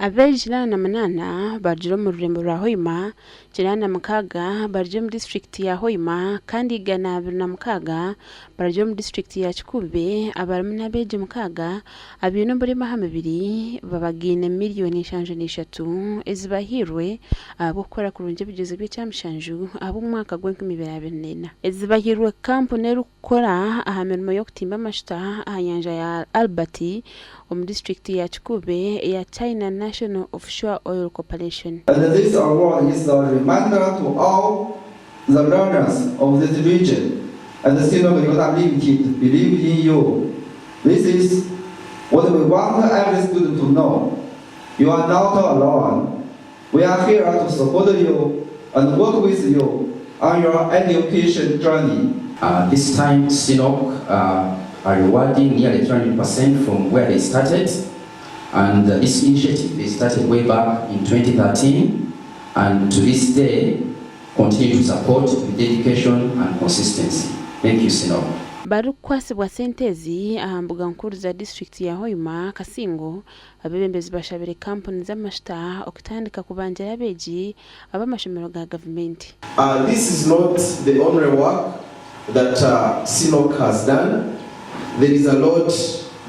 Abeegi 88 barugire omu rurembo rwa Hoima, 86 barugire omu disiturikiti ya Hoima kandi 126 barugire omu disiturikiti ya Kikuube abarimu n'abeegi 6 abaine oburema aha mibiri babagaine 73 millioni ezibahairwe ahabw'okukora kurungi ebigyezo by'ekyamushanju ahabw'omwaka gw'enkumi ibiri abiri n'ena. Ezibahairwe kampuni erikukora aha mirimo y'okutimba amashuta aha nyanja ya Albert omu disiturikiti ya Kikuube eya China National Offshore Oil Corporation. And this award is a reminder to all the learners of this region and the CNOOC Uganda Limited believe in you. This is what we want every student to know. You are not alone. We are here to support you and work with you on your education journey. This time, CNOOC are rewarding nearly 300% from where they started. And this initiative, they started way back in 2013, and to this day, continue to support with dedication and consistency. Thank you, CNOOC. Barikukwasibwa sente ezi aha mbuga nkuru za disiturikiti ya Hoima, Kasingo, abeebembezi bashabire kampuni z'amashuta okutandika kubangira abeegi ab'amashomero ga gavumenti. This is not the only work that CNOOC has done. There is a lot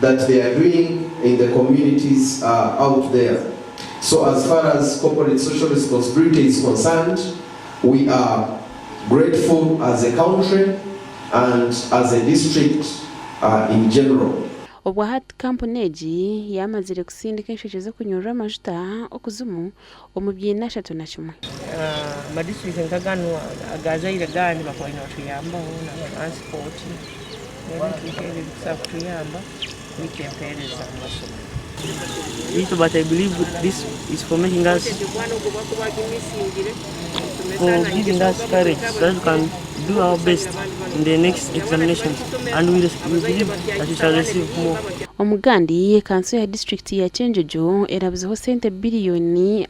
that they are doing in the communities out there. So as far as corporate social responsibility is concerned, we are grateful as a country and as a district in general. Obwo hati kampuni egi yamazire kusindika enshekye z'okunyurura amajuta okuzimu omu byina 31. Amadisiturikiti nka ganu agazaire gandi bakaba nibatuyambaho na transport n'ebintu nk'ebyo bikusobola kutuyamba kuhika empeereza mu masomero. Little, but I believe this is for giving us courage so that we can do our best in the next examinations, and we believe that we shall receive more. Omugandi kanso ya disiturikiti ya Kyenjojo erabuzeho sente 53 biliyoni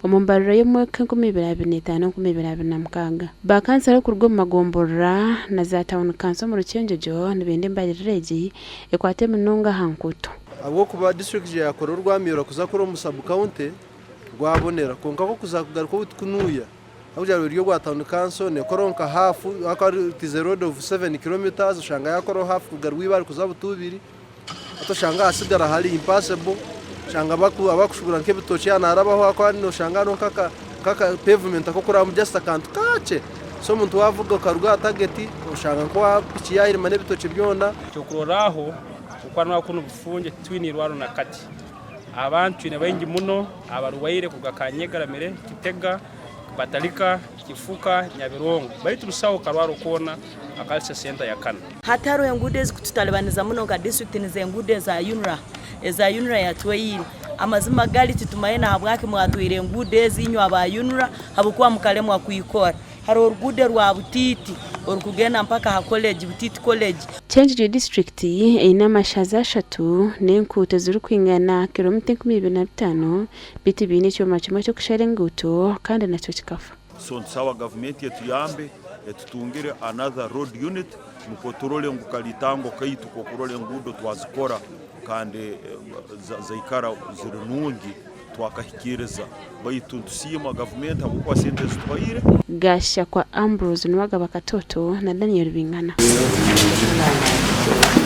omu mbariro y'omwaka 2025 2026. Bakansara okuruga omu magomborora na za town council omu Rukyenjojo nibenda embariro egi ekwate munonga aha nkuuto. Ahabwokuba disiturikiti yakora orwamiro kuza kuri omu sub county rwabonera, kwonka ko kuza kugaruka obu tukunuya hakugira ruri ogwa town council nekora nka half it is a road of 7 kilometers, oshanga yakoraho half kuruga Rwibari kuza Butubiri, hati oshanga hasigara hari impassable, oshanga abakushubura nk'ebitookye yanarabaho ahakuba noshanga hariho nk'aka pavement ak'okurabamu, just akantu kakye, so omuntu wavuga okaruga aha target oshanga nka piki yahirima n'ebitookye byona. Kyokurorraho, okwanwa kunu bufunge twine irwaro na kati abantu twine baingi muno abarwaire kuruga Kanyegaramire, Kitega, Batalika, Kifuka, Nyabirongo, baitu busaho karwaro koona akalisa senta ya kana. Hati hariho enguudo ezikututalibaniza muno nka disiturikiti, nizo enguudo eza UNRA, eza UNRA yatweire. Amazima gari titumanye nahabwaki mwatweire enguudo ezi inywe aba UNRA, habwokuba mukalemwa kwikora. Hariho oruguudo rwa Butiiti orukugenda mpaka ha college, Butiiti College. Kyenjojo disiturikiti eine amashaza 3 n'enkuuto zirikwingana kilomita 2005, beitu biine ekyoma kimwe ky'okushara enguuto kandi nakyo kikafa. So ntusaba gavumenti etuyambe etutungire another road unit, nukwo turole ngu kalitango kaitu kokurora enguudo twazikora kandi zaikara ziri nungi, twakahikiriza, baitu ntusiima gavumenti habwokuba sente zituhaire. Gashakwa Ambrose Nuwagaba Katoto na Daniel Bingana.